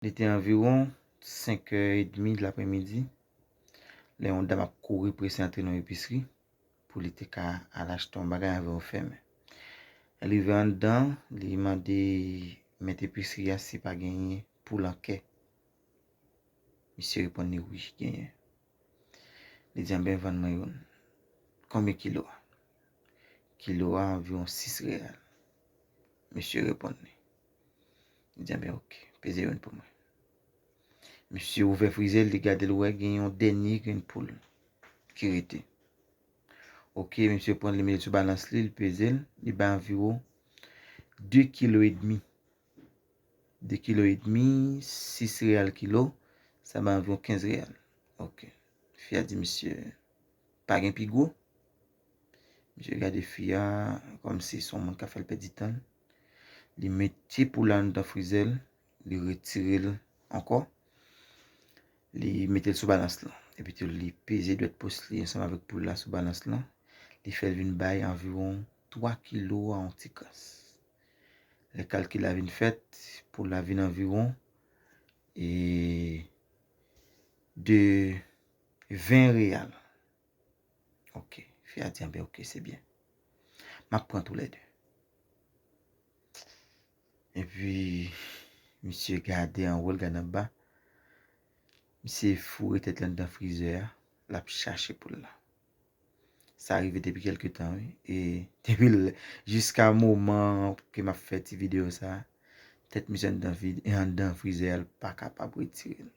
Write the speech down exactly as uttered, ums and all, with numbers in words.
Li te anviwon senk è edmi de lapremidi, lè yon dam ap kouri prese antre nan episri pou li te ka al achte yon bagay anvan yo fèmen. Lè li rive anndan, li mande mèt episri a si pa genyen poul an kè. Misye reponn li wi, genyen. Li di, anben, vann mwen youn. Konbyen kilo a? Kilo a anviwon sis reyal. Misye reponn li. Li di, anben, oke, peze youn pou mwen. Misye ouvè frizè l, li gade l wè gen yon dènye grenn poul ki rete. Oke, misye pran l, li mete l sou balans li, li peze l, li bay anviwon de kilo edmi. De kilo edmi, sis reyal kilo, sa bay anviwon kenz reyal. Oke. Fi a di misye, pa gen pi gwo? Misye gade fi a kòmsi se yon moun k ap fè l pèdi tan l. Li mete poul la anndan frizè l, li retire l ankò. Li mete l sou balans lan. Epi tou li peze dwèt pous li ansanm avèk poul la sou balans lan. Li fè l vin bay anviwon twa kilo a yon ti kras. Lè kalkil la vin fèt, poul la vin anviwon e de ven reyal. Oke. Fi a di, anben, oke, se byen. M ap pran toulède. Epi, misye gade anwo, l gade anba. Misye foure tèt li anndan frizè a, l ap chache poul la. Sa rive depi kèlke tan, wi. E depi l, jiska moman ke m ap fè ti videyo sa, tèt misye anndan vid-, anndan frizè a, l pa kapab retire l.